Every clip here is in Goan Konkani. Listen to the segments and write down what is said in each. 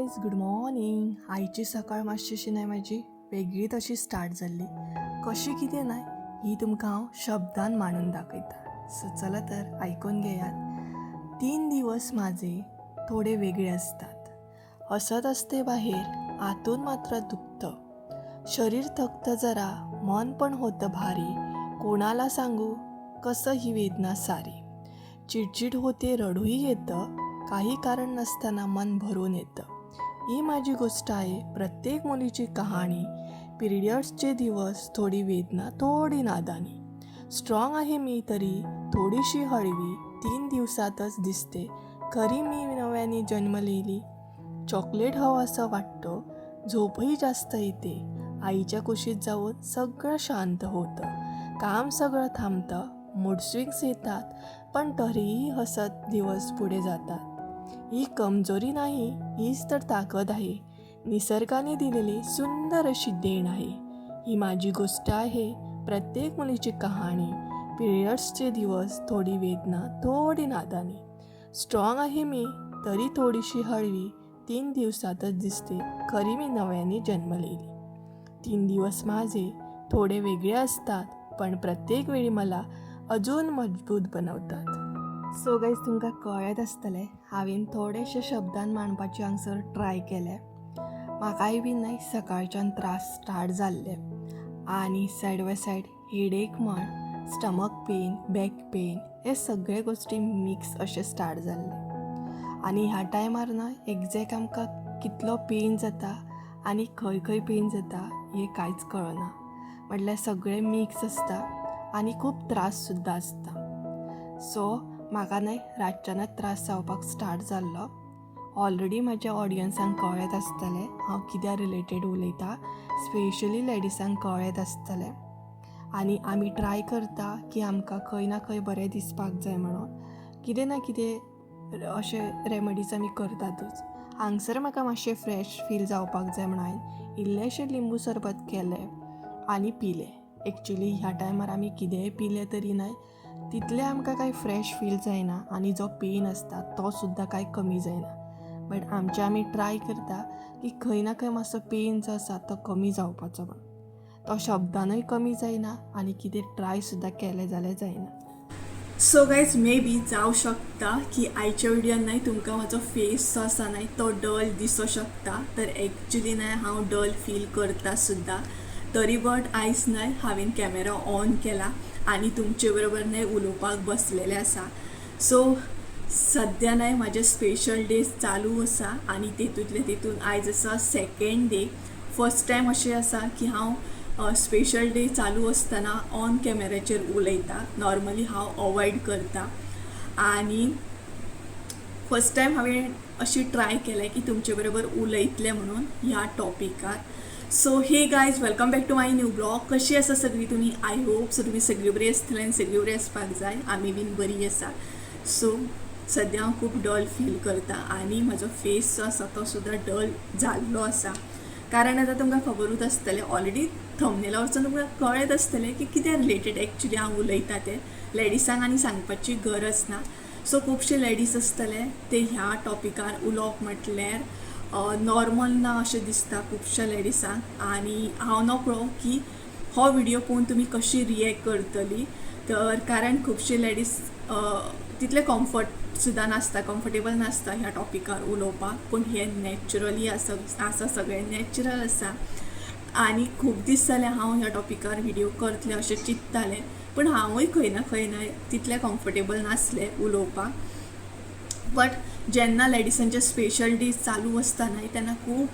Guys, good morning. आयची सकाळ मातशीशी न्हय म्हाजी वेगळीच अशी स्टार्ट जाल्ली. कशी कितें न्हय ही तुमकां हांव शब्दान मांडून दाखयता. सो चला तर आयकून घेयात. 3 दिवस माझे थोडे वेगळे असतात. हसत असते बाहेर, आतून मात्र दुखतं. शरीर थकतं जरा, मन पण होतं भारी. कोणाला सांगू कसं ही वेदना सारी. चिडचिड होते, रडूही येतं. काही कारण नसताना मन भरून येतं. ही माझी गोष्ट आहे, प्रत्येक मुलीची कहाणी. पिरियड्सचे दिवस, थोडी वेदना, थोडी नादानी. स्ट्रॉंग आहे मी तरी थोडीशी हळवी. 3 दिवसातच दिसते खरी मी नव्याने जन्मलेली. चॉकलेट हवं असं वाटतं, झोपही जास्त येते. आईच्या कुशीत जाऊन सगळं शांत होतं, काम सगळं थांबतं. मूड स्विंग्स येतात, पण तरीही हसत दिवस पुढे जातात. ही कमजोरी नाही, हीच तर ताकद आहे. निसर्गाने दिलेली सुंदर अशी देण आहे. ही माझी गोष्ट आहे, प्रत्येक मुलीची कहाणी. पिरियड्सचे दिवस, थोडी वेदना, थोडी नादानी. स्ट्रॉंग आहे मी तरी थोडीशी हळवी. 3 दिवसातच दिसते खरी मी नव्याने जन्मलेली. 3 दिवस माझे थोडे वेगळे असतात, पण प्रत्येक वेळी मला अजून मजबूत बनवतात. सो गायज, तुमकां कळ्ळेंच आसतलें, हांवें थोडेशे शब्दान मांडपाची हांगसर ट्राय केलें. म्हाकाय बी न्हय सकाळच्यान त्रास स्टार्ट जाल्ले आनी सायड बाय सायड हेडेक म्हण, स्टमक पेन, बॅक पेन, हे सगळे गोश्टी मिक्स अशें स्टार्ट जाल्ले. आनी ह्या टायमार न्हय एग्जॅक्ट आमकां कितलो पेन जाता आनी खंय खंय पेन जाता हें कांयच कळना. म्हटल्यार सगळें मिक्स आसता आनी खूब त्रास सुद्दां आसता. सो म्हाका न्हय रातच्यानच त्रास जावपाक स्टार्ट जाल्लो. ऑलरेडी म्हाज्या ऑडियन्सांक कळ्ळेंच आसतलें हांव कित्या रिलेटेड उलयतां. स्पेशली लेडिसांक कळ्ळेंच आसतलें. आनी आमी ट्राय करता की आमकां खंय ना खंय बरें दिसपाक जाय म्हणून कितें ना कितें अशें रेमेडीज आमी करतातूच. हांगसर म्हाका मातशें फ्रेश फील जावपाक जाय म्हणून हांवें इल्लेशें लिंबू सरबत केलें आनी पिलें. एक्चुली ह्या टायमार आमी कितेंय पिलें तरी न्हय तितलें आमकां कांय फ्रेश फील जायना आनी जो पेन आसता तो सुद्दां कांय कमी जायना. बट आमचे आमी ट्राय करता की खंय ना खंय मातसो पेन जो आसा तो कमी जावपाचो म्हण. तो शब्दानूय कमी जायना आनी कितें ट्राय सुद्दां केलें जाल्यार जायना. सो गायज, मे बी जावं शकता की आयच्या व्हिडियोन न्हय तुमकां म्हाजो फेस जो आसा न्हय तो डल दिसो शकता. तर एक्चुली न्हय हांव डल फील करता सुद्दां. तरी बट आयज न्हय हांवें कॅमेरा ऑन केला आनी तुमचे बरोबर न्हय उलोवपाक बसलेलें आसा. सो सद्या न्हय म्हाजे स्पेशल डेज चालू आसा आनी तेतूंतले तेतून आयज आसा सेकेंड डे. फर्स्ट टायम अशें आसा की हांव स्पेशल डे चालू आसतना ऑन कॅमेराचेर उलयता. नॉर्मली हांव अवॉयड करता आनी फर्स्ट टायम हांवें अशी ट्राय केलें की तुमचे बरोबर उलयतलें म्हणून ह्या टॉपिकार. So hey guys, welcome back to my new vlog. कशी आसा सगळीं तुमी? I hope so तुमी सगळीं बरी आसतली आनी सगळीं बरी आसपाक जाय. आमी बीन बरी आसा. सो सद्या हांव खूब डल फील करता आनी म्हाजो फेस जो आसा तो सुद्दां डल जाल्लो आसा. कारण आतां तुमकां खबरूच आसतलें, ऑलरेडी थंबनेला वरसून तुमकां कळ्ळेंच आसतलें की कितें रिलेटेड एक्चुली हांव उलयता तें. लेडिसांक आनी सांगपाची गरज ना. सो खुबशे लेडीज आसतले ते ह्या टॉपिकार उलोवप म्हटल्यार नॉर्मल ना अशें दिसता खुबश्या लेडिसांक. आनी हांव नकळो की हो व्हिडियो पळोवन तुमी कशी रिएक्ट करतली. तर कारण खुबशे लेडीज तितले कम्फर्ट सुद्दां नासता, कम्फर्टेबल नासता ह्या टॉपिकार उलोवपाक. पूण हें नॅचरली आसा, आसा सगळें नॅचरल आसा. आनी खूब दीस जाले हांव ह्या टॉपिकार व्हिडियो करतलें अशें चिंत्तालें, पूण हांवूय खंय ना खंय ना तितलें कम्फर्टेबल नासलें उलोवपाक. बट जेन्ना लेडिसांचे स्पेशल डीज चालू आसता न्हय तेन्ना खूब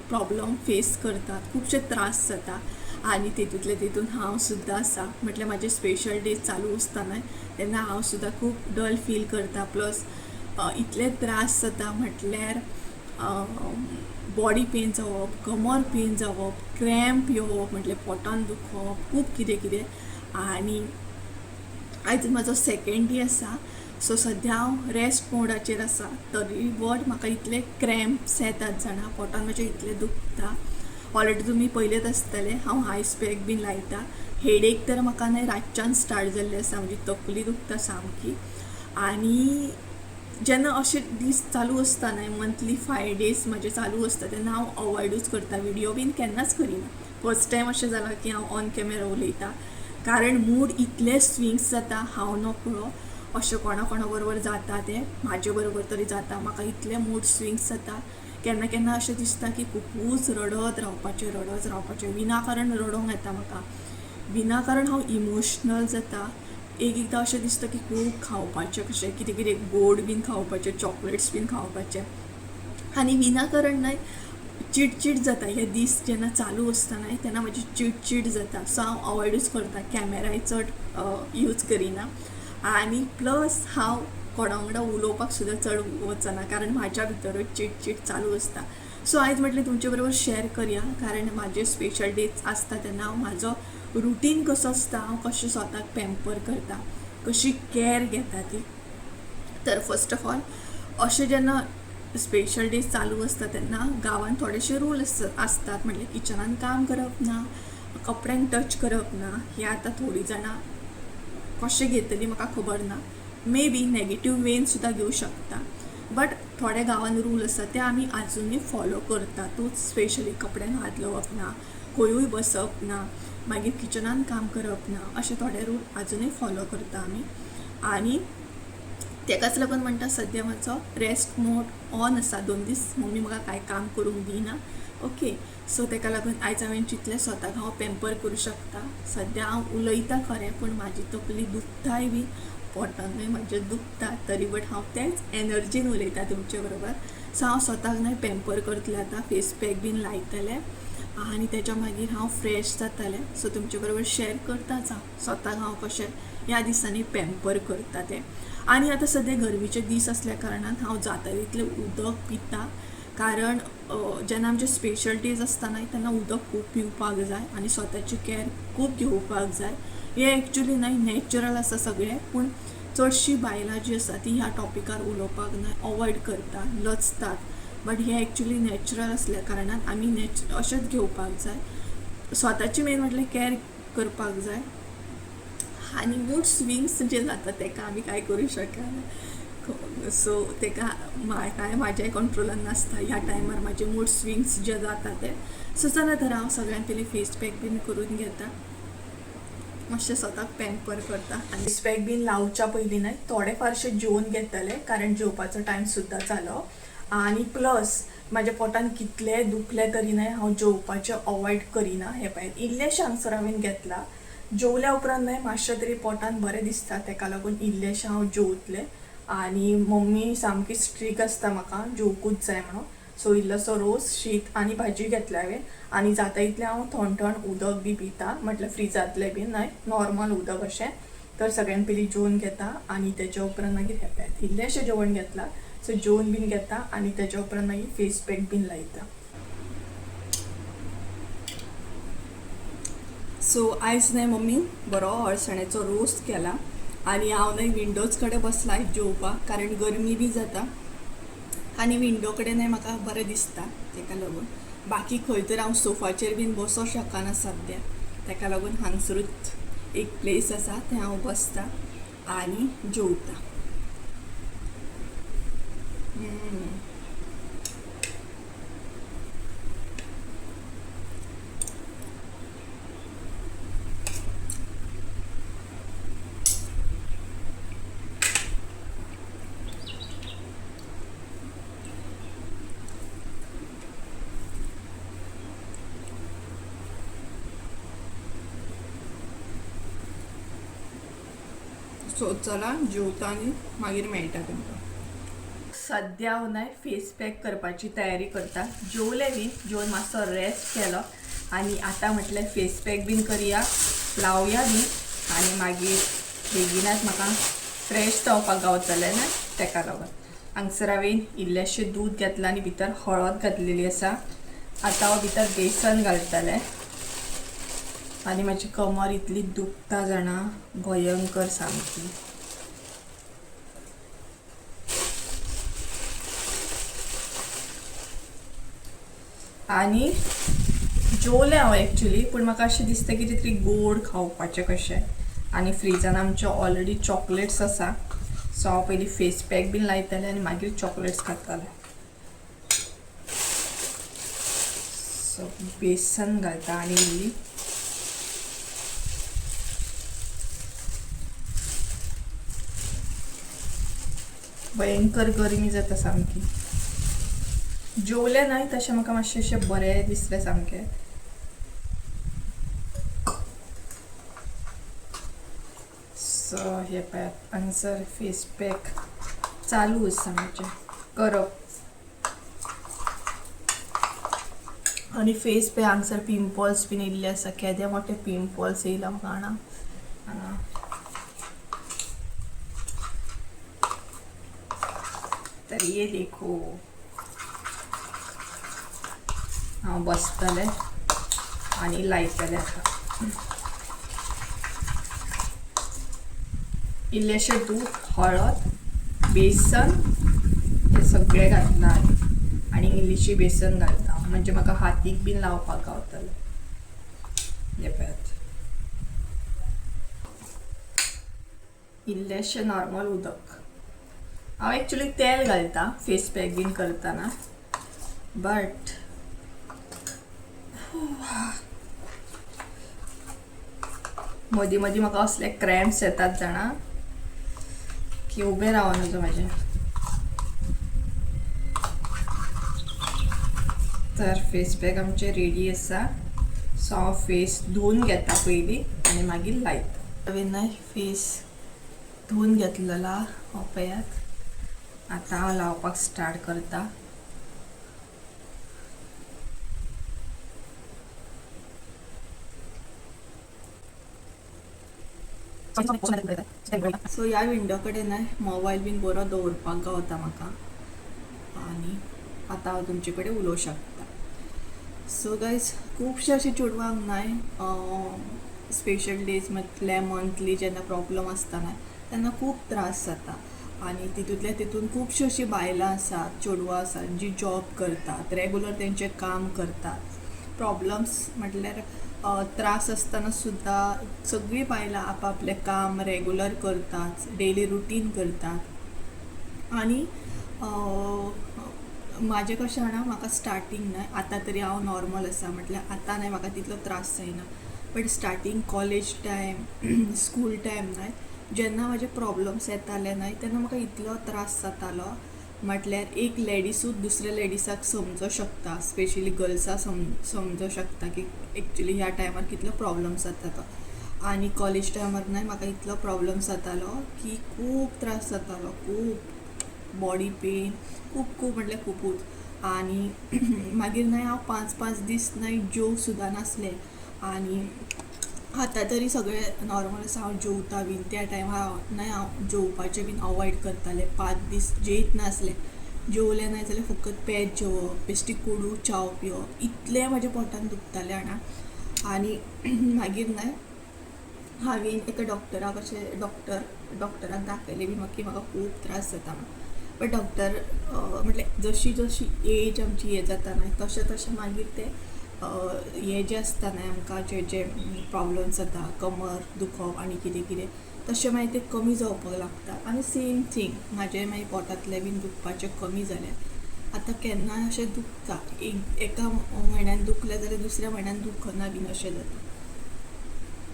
प्रॉब्लम फेस करतात, खुबशे त्रास जाता. आनी तेतूंतले तेतून हांव सुद्दां आसा. म्हटल्यार म्हाजे स्पेशल डीज चालू आसता न्हय तेन्ना हांव सुद्दां खूब डल फील करता. प्लस इतले त्रास जाता, म्हटल्यार बॉडी पेन जावप, कमर पेन जावप, क्रॅम्प येवप, म्हटल्यार पोटान दुखप, खूब कितें कितें. आनी आयज म्हाजो सेकेंड डे आसा. सो सद्या हांव रेस्ट मोडाचेर आसा. तरी बट म्हाका इतले क्रॅम्प्स येतात जाणा, पोटान म्हज्या इतलें दुखता. ऑलरेडी तुमी पळयलेंच आसतलें, हांव आयस पॅक बीन लायता. हेडेक तर म्हाका न्हय रातच्यान स्टार्ट जाल्ली आसा. म्हजी तकली दुखता सामकी. आनी जेन्ना अशे दीस चालू आसता न्हय, मंथली 5 डेज म्हजे चालू आसता, तेन्ना हांव अवॉयडूच करता, व्हिडियो बीन केन्नाच करिना. फर्स्ट टायम अशें जालां की हांव ऑन कॅमेरा उलयतां, कारण मूड इतले स्विंग्स जाता, हांव नकळो अशें कोणा कोणा बरोबर जाता तें, म्हाजे बरोबर तरी जाता. म्हाका इतले मूड स्विंग्स जाता, केन्ना केन्ना अशें दिसता की खुबूच रडत रावपाचें, रडत रावपाचें, विनाकारण रडोंक येता म्हाका, विनाकारण हांव इमोशनल जाता. एक एकदां अशें दिसता की खूब खावपाचें, कशें कितें कितें गोड बीन खावपाचें, चॉकलेट्स बीन खावपाचें, आनी विनाकारण न्हय चिडचीड जाता. हे दीस जेन्ना चालू आसता न्हय तेन्ना म्हाजी चिडचीड जाता. सो हांव अवॉयडूच करता, कॅमेराय चड यूज करिना, आनी प्लस हांव कोणा वांगडा उलोवपाक सुद्दां चड वचना, कारण म्हाज्या भितरूच चिडचीड चालू आसता. सो आयज म्हटलें तुमचे बरोबर शेअर करया, कारण म्हाजे स्पेशल डेज आसता तेन्ना हांव म्हाजो रुटीन कसो आसता, हांव कशें स्वताक पॅम्पर करता, कशी कॅर घेता ती. तर फर्स्ट ऑफ ऑल अशें जेन्ना स्पेशल डेज चालू आसता तेन्ना गांवांत थोडेशे रूल आसतात, म्हटल्यार किचनान काम करप ना, कपड्यांक टच करप ना. हें आतां थोडीं जाणां कशें घेतली म्हाका खबर ना, मे बी नॅगेटीव वेन सुद्दां घेवं शकता, बट थोड्या गांवांत रूल आसा ते आमी आजुनूय फॉलो करतातूच. स्पेशली कपड्यांक हात लावप ना, खंयूय बसप ना, मागीर किचनान काम करप ना, अशे थोडे रूल आजुनूय फॉलो करता आमी. आनी तेकाच लागून म्हणटा सद्या म्हजो रेस्ट मोड ऑन आसा. 2 दीस मम्मी म्हाका कांय काम करूंक दिना, ओके. सो तेका लागून आयज हांवें चिंतलें स्वताक हांव पॅम्पर करूं शकता. सद्या हांव उलयतां खरें, पूण म्हाजी तकली दुखताय बी, पोटानूय म्हाजें दुखता, तरी बट हांव तेच एनर्जीन उलयतां तुमचे बरोबर. सो हांव स्वताक न्हय पॅम्पर करतलें आतां, फेस पॅक बीन लायतलें आनी तेच्या मागीर हांव फ्रेश जातलें. सो तुमचे बरोबर शेअर करताच हांव स्वताक हांव कशें ह्या दिसांनी पॅम्पर करता तें. आनी आतां सद्या गरमेचे दीस आसल्या कारणान हांव जाता तितलें उदक पिता, कारण जेन्ना आमचे स्पेशल डेज आसता न्हय तेन्ना उदक खूब पिवपाक जाय आनी स्वताची कॅर खूब घेवपाक जाय. हें एक्चुली न्हय नॅचरल आसा सगळें, पूण चडशीं बायलां जीं आसा तीं ह्या टॉपिकार उलोवपाक न्हय अवॉयड करता, लजतात, बट हें एक्चुली नॅचरल आसल्या कारणान आमी अशेंच घेवपाक जाय. स्वताची मेन म्हटल्यार कॅर करपाक जाय. आनी मूड स्विंग्स जे जाता तेका आमी कांय करूं शकना, सो तेका कांय म्हाज्याय कंट्रोलान नासता ह्या टायमार म्हाजे मूड स्विंग्स जे जाता ते. सो चला तर हांव सगळ्यांत पयलीं फेस पॅक बीन करून घेता, मातशें स्वताक पॅम्पर करता. आनी फेस पॅक बीन लावच्या पयलीं न्हय थोडे फारशें जेवन घेतलें, कारण जेवपाचो टायम सुद्दां जालो. आनी प्लस म्हाज्या पोटान कितलेंय दुखलें तरी न्हय हांव जेवपाचें अवॉयड करिना. हें पळय इल्लेशें हांगसर हांवें घेतलां, जेवल्या उपरांत न्हय मातशें तरी पोटान बरें दिसता, तेका लागून इल्लेशें हांव जेवतलें. आनी मम्मी सामकी स्ट्रीक आसता म्हाका जेवकूच जाय म्हणून, सो इल्लोसो रोस, शीत आनी भाजी घेतल्या हांवें. आनी जाता इतलें हांव थंड थंड उदक बी पिता, म्हटल्यार फ्रिजांतलें बी न्हय, नॉर्मल उदक अशें. तर सगळ्यान पयलीं जेवन घेता आनी तेच्या उपरांत मागीर हें पळयात इल्लेशें जेवण घेतलां. सो जेवन बीन घेता आनी तेच्या उपरांत मागीर फेस पॅक बीन लायता. सो आयज न्हय मम्मी बरो अळसाण्याचो रोस केला आनी हांव न्हय विंडोज कडेन बसलां जेवपाक, कारण गरमी बी जाता आनी विंडो कडेन न्हय म्हाका बरें दिसता तेका लागून. बाकी खंय तर हांव सोफाचेर बीन बसोंक शकना सद्या, तेका लागून हांगसरूच एक प्लेस आसा थंय हांव बसता आनी जेवता. सो चला जेवता आनी मागीर मेळटा तुमकां. सद्या हांव न्हय फेस पॅक करपाची तयारी करता. जेवलें बीन, जेवन मातसो रेस्ट केलो आनी आतां म्हटलें फेस पॅक बीन करया, लावया बीन आनी मागीर बेगिनाच म्हाका फ्रेश जावपाक गावतलें न्हय तेका लागून. हांगसर हांवें इल्लेशें दूद घेतलां आनी भितर हळद घातलेली आसा. आतां हांव भितर बेसन घालतलें. आनी म्हाजी कमर इतली दुखता जाणा, भयंकर सामकी. आनी जेवलें हांव एक्चुली, पूण म्हाका अशें दिसता कितें तरी गोड खावपाचें कशें. आनी फ्रिजान आमचे ऑलरेडी चॉकलेट्स आसा, सो हांव पयलीं फेस पॅक बीन लायतलें आनी मागीर चॉकलेट्स खातलें. सो बेसन घालता आनी इल्ली. भयंकर गरमी जाता सामकी. जेवलें न्हय तशें म्हाका मातशें अशें बरें दिसलें सामकें. सो हे पळयात हांगसर फेस पॅक चालू आसा म्हजें करप. आनी फेस पॅक हांगसर पिंपल्स बीन येयल्ले आसा, केदे मोठे पिंपल्स येयला म्हाका जाणा हांगा. तर ये देखो, हांव बसतलें आनी लायतलें आतां. इल्लेशें दूद, हळद, बेसन हें सगळें घातलां हांवें आनी इल्लीशी बेसन घालता म्हणजे म्हाका हातीक बीन लावपाक गावतलें. हें पळयात, इल्लेशें नॉर्मल उदक. हांव एक्चुली तेल घालता फेस पॅक बीन करतना, बट मदीं मदीं म्हाका असले क्रॅम्प्स येतात जाणा की उबें रावूं नजो म्हाजें. तर फेस पॅक आमचें रेडी आसा. सो हांव फेस धुवन घेता पयलीं आनी मागीर लायता. हांवें न्हय फेस धुवन घेतलेला, हो पळयात. आतां हांव लावपाक स्टार्ट करता. सो ह्या विंडो कडेन न्हय मोबायल बीन बरो दवरपाक गावता म्हाका आनी आतां हांव तुमचे कडेन उलोवंक शकता. सो गायज, खुबशे अशे चेडवांक न्हय स्पेशल डेज म्हटल्यार मंथली जेन्ना प्रॉब्लम आसता न्हय तेन्ना खूब त्रास जाता. आनी तितूंतल्या तितून खुबशीं अशीं बायलां आसात, चेडवां आसात जीं जॉब करतात, रेगुलर तेंचें काम करतात. प्रॉब्लम्स म्हटल्यार त्रास आसतना सुद्दां सगळीं बायलां आपआपलें काम रेगुलर करतात, डेली रुटीन करतात. आनी म्हाजें कशें जाणा, म्हाका स्टार्टींग न्हय, आतां तरी हांव नॉर्मल आसा म्हटल्यार आतां न्हय म्हाका तितलो त्रास जायना, but starting college time, school time न्हय जेन्ना म्हाजे प्रॉब्लम्स येताले न्हय तेन्ना म्हाका इतलो त्रास जातालो. म्हटल्यार एक लेडिसूच दुसऱ्या लेडिसाक समजो शकता, स्पेशली गर्ल्सां समजो शकता की एक्चुली ह्या टायमार कितलो प्रॉब्लम्स जाता तो. आनी कॉलेज टायमार न्हय म्हाका इतलो प्रॉब्लम्स जातालो की खूब त्रास जातालो, खूब बॉडी पेन, खूब खूब म्हटल्यार खुबूच. आनी मागीर न्हय हांव 5-5 दीस न्हय जेव सुद्दां नासलें. आनी आतां तरी सगळें नॉर्मल आसा, हांव जेवता बीन. त्या टायमार न्हय हांव जेवपाचें बीन अवॉयड करतालें, 5 दीस जेयत नासलें. जेवलें ना जाल्यार फकत पेज जेवप, बेश्टी कोडू च्याव पिवप, इतलें म्हाज्या पोटान दुखतालें जाणा. आनी मागीर न्हय हांवें एका डॉक्टराक अशें डॉक्टराक दाखयलें बी म्हाका की म्हाका खूब त्रास जाता म्हणून. बट डॉक्टर म्हटल्यार जशी जशी एज आमची हें जाता न्हय तशें तशें मागीर ते हे जे आसता न्हय आमकां जे जे प्रॉब्लम्स जाता, कमर दुखप आनी कितें कितें, तशें मागीर ते कमी जावपाक लागता. आनी सेम थींग म्हाजें मागीर पोटांतलें बीन दुखपाचें कमी जालें. आतां केन्नाय अशें दुखता, एका म्हयन्यान दुखलें जाल्यार दुसऱ्या म्हयन्यान दुखना बीन अशें जाता.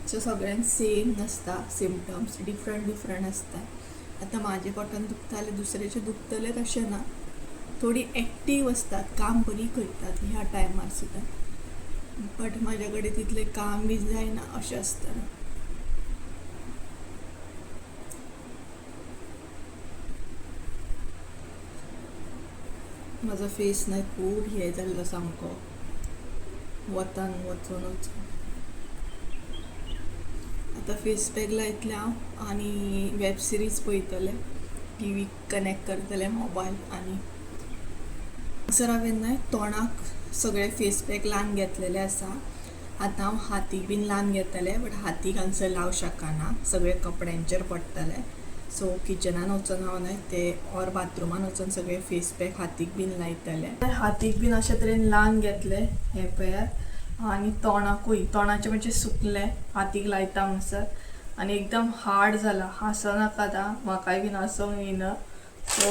सो सगळ्यांक सेम नासता सिमटम्स, डिफरंट डिफरंट आसता. आतां म्हाजे पोटान दुखता जाल्यार दुसऱ्याचें दुखतलें तशें ना. थोडी एक्टीव आसतात, काम बरी करतात ह्या टायमार सुद्दां, बट म्हाज्या कडेन तितलें काम बी जायना अशें आसता. म्हजो फेस न्हय खूब हें जाल्लो सामको वतान वचून वचून. आतां फेस पॅक लायतलें हांव आनी वेब सिरीज पळयतलें, टीव्ही कनेक्ट करतलें मोबायल. आनी सर हांवें न्हय तोंडाक सगळें फेस पॅक लावन घेतलेलें आसा. आतां हांव हातीक बीन लावन घेतलें, बट हातीक हांगसर लावंक शकना, सगळे कपड्यांचेर पडटलें. सो किचनान वचून हांव न्हय ते ऑर बाथरुमान वचून सगळे फेस पॅक हातीक बीन लायतलें. हातीक बीन अशे तरेन लावन घेतलें हें पळयात. आनी तोंडाकूय, तोंडाचें मातशें सुकलें हातीक लायता म्हणसर. आनी एकदम हार्ड जाला. हांसो नाका आतां, म्हाकाय बीन हांसोंक येयना. सो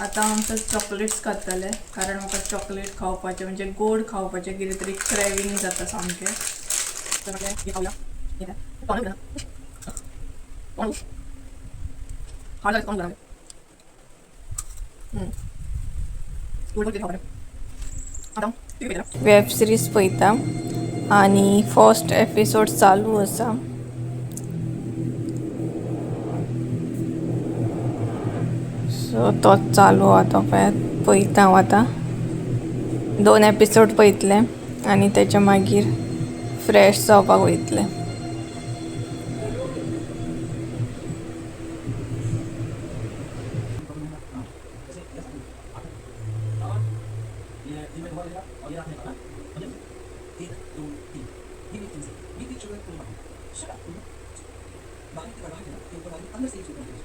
आतां आमचो चॉकलेट्स खातले, कारण म्हाका चॉकलेट खावपाचें, म्हणजे गोड खावपाचें कितें तरी क्रेविंग जाता सामकें. तर म्हटलें हे खावया. तोंड तोंड हार्ड जालें, तोंड जालें. गोड गोड कितें खावपाचें आतां. वेब सिरीज पळयता आनी फर्स्ट एपिसोड चालू आसा. सो तोच चालू आतां पळयता हांव. आतां दोन एपिसोड पळयतलें आनी तेच्या मागीर फ्रेश जावपाक वयतलें.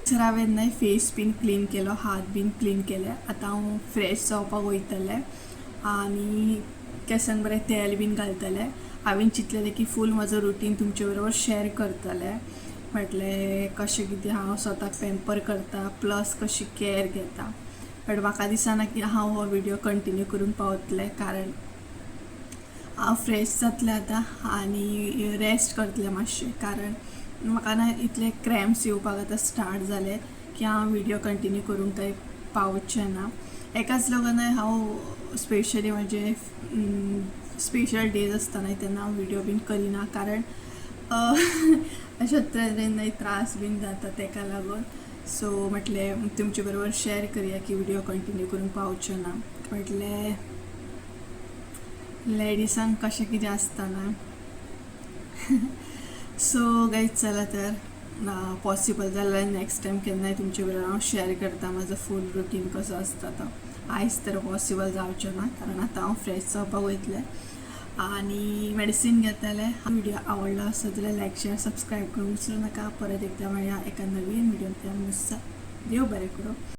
सर, हांवें न्हय फेस बीन क्लीन केलो, हात बीन क्लीन केले. आतां हांव फ्रेश जावपाक वयतलें आनी केंसांक बरें तेल बीन घालतलें. हांवें चिंतलेलें की फूल म्हजो रुटीन तुमचे बरोबर शेअर करतलें, म्हटलें कशें कितें हांव स्वताक पेम्पर करता, प्लस कशी कॅर घेता. बट म्हाका दिसना की हांव हो विडियो कंटिन्यू करूंक पावतलें, कारण हांव फ्रेश जातलें आतां आनी रेस्ट करतलें मातशें, कारण म्हाका ना इतले क्रॅम्प्स येवपाक आतां स्टार्ट जाले की हांव विडियो कंटिन्यू करूंक कांय पावचें ना. एकाच लागून हांव स्पेशली म्हजे स्पेशल डेज आसतना तेन्ना हांव विडियो बीन करिना, कारण अशा तरेन त्रास बीन जाता तेका लागून. सो म्हटलें तुमचे बरोबर शेअर करया की विडियो कंटिन्यू करूंक पावचें ना. म्हटलें लेडिसांक कशें कितें आसता ना. सो गायज, चला तर, पॉसिबल जाल्यार नेक्स्ट टायम केन्नाय तुमचे बरोबर हांव शेअर करता म्हाजो फूल रुटीन कसो आसता तो. आयज तर पॉसिबल जावचें ना, कारण आतां हांव फ्रेश जावपाक वयतलें आनी मेडिसीन घेतलें. व्हिडिओ आवडलो आसत जाल्यार लायक, शेअर, सबस्क्रायब करूंक विसरूं नाका. परत एकदा मेळया एका नवीन व्हिडियोन. त्या मुसार देव बरें करूं.